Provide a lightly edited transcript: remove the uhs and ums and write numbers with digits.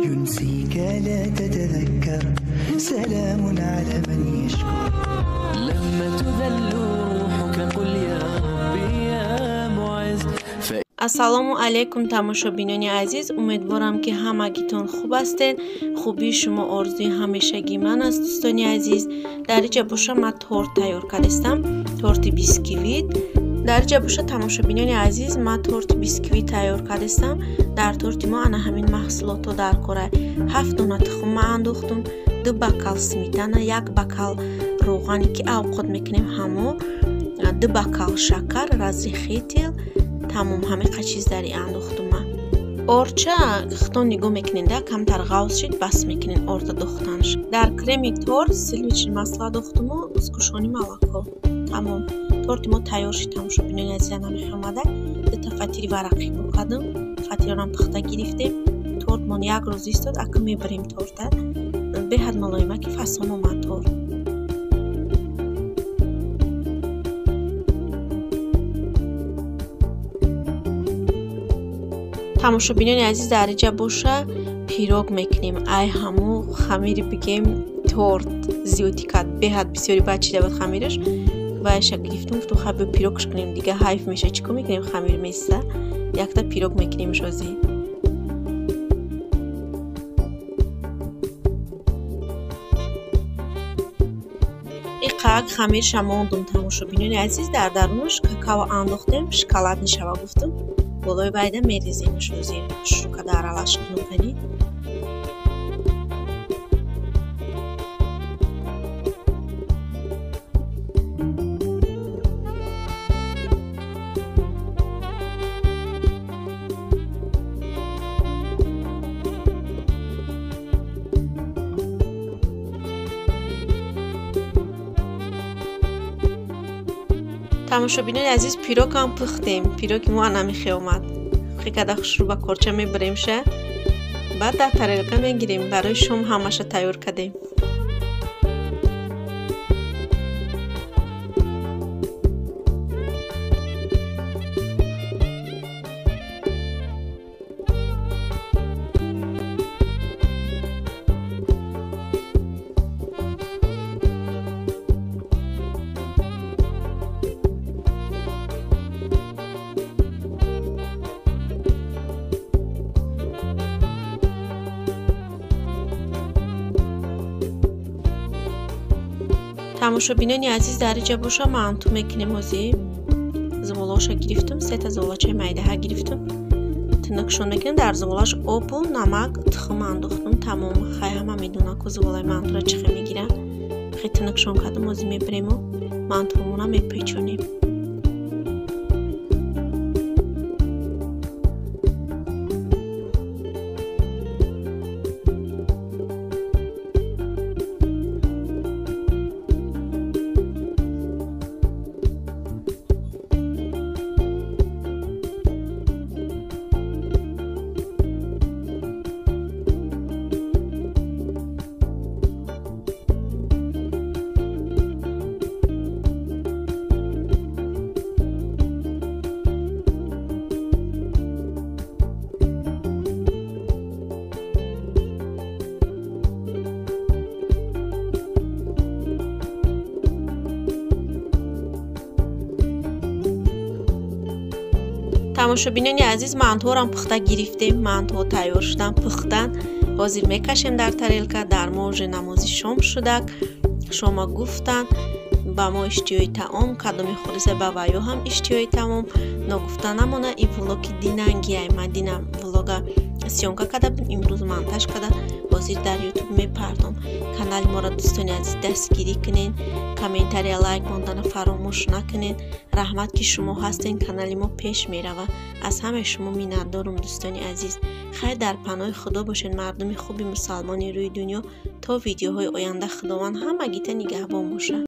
ينسيك لا تتذكر سلام على من يشكر لما تذل روحك قل يا ربي يا معز. Ассалому алайкум, тамошобинони азиз. Умедворам, ки ҳамагитон хуб ҳастед. Хубии шумо орзуи ҳамешагии ман аст, дӯстони азиз. Дар иҷа боша ман торт тайёр кардастам, торти бисквит. Дар иҷа боша, тамошобинони азиз, ман торти бисквит тайёр кардастам. Дар торти мо ана ҳамин маҳсулотҳо дар кора: 7 дона тухм ман андохтум, 2 бокал сметана, 1 бокал роғане ки авқот мекунем ҳамо, 2 бокал шакар, разрыхлитель, тамом. Ҳамиқа чиз дар и андохтум ман. Орча хитон нигоҳ мекунен, да камтар ғавз шид, бас мекунен орда дохтанаш. Дар креми торт сливочное масло дохтуму сгущённое молоко. Тамом, торти мо тайёр шид, тамошобинони азиз. Намихе омада дута фатири варақӣ кардам, фатирорам пухта гирифтем. Тортмон як рӯз истод, ака мебарем торта. Беҳад малоима ки фасон омад торт. Тамошобинони азиз, дар иҷа боша пирог мекунем. Ай ҳаму хамири бигем торт зиёдӣ кард, беҳад бисёри баъд чида буд хамираш. Вайша гирифтум, гуфтум, хай биё пирогш кунем, дига ҳайф меша, чӣ кор мекунем, хамир меса, якта пирог мекунем шозӣ. Иқак хамирша мондум, тамошобинони азиз. Дар дарунаш какао андохтем, шоколад нишава гуфтум, болои байда мереземш озир, хушрӯ када аралаш кунум кани. Тамошобинони азиз, пирогам пухтем. Пироги мо анамихе омад. Хекада хушрӯ ба корча мебаремша, баъд дар тарелка мегирем. Барои шом ҳамаша тайёр кардем. Тамошобинони азиз, дар иҷа боша манту мекунем. Ҳозир зуволаша гирифтум, сета зуволачаи майдаҳа гирифтум, тинакшон мекунем. Дар зуволаш обу намак, тухм андохтум, тамом. Хай, ҳама медона ку зуволаи мантура чӣ хел мегиранд. Хе тинакшон кардум, ҳозир мебарему мантуҳомона мепечонем. Тамошобинони азиз, мантуҳорам пухта гирифтем. Мантуҳо тайёр шудан, пухтан. Ҳозир мекашем дар тарелка. Дар мо уже намози шом шудак. Шома гуфтан, ба мо иштиҳои таом, кадоми хӯриса, ба ваё ҳам иштиҳои таом. Ногуфта намона, ин влоги динангиай. Ман дина влога съёмка карда будем, имрӯз монтаж карда ҳозир дар ютуб мепардом. Канали моро, дӯстони азиз, дастгирӣ кунед, комментария, лайк мондана фаромӯш накунед. Раҳмат, ки шумо ҳастен, канали мо пеш мерава. Аз ҳамаи шумо миннатдорум, дӯстони азиз. Хайр, дар паноҳи Худо бошед, мардуми хуби мусалмони рӯи дунё. То видеоҳои оянда Худованд ҳамагита нигаҳбон бошад.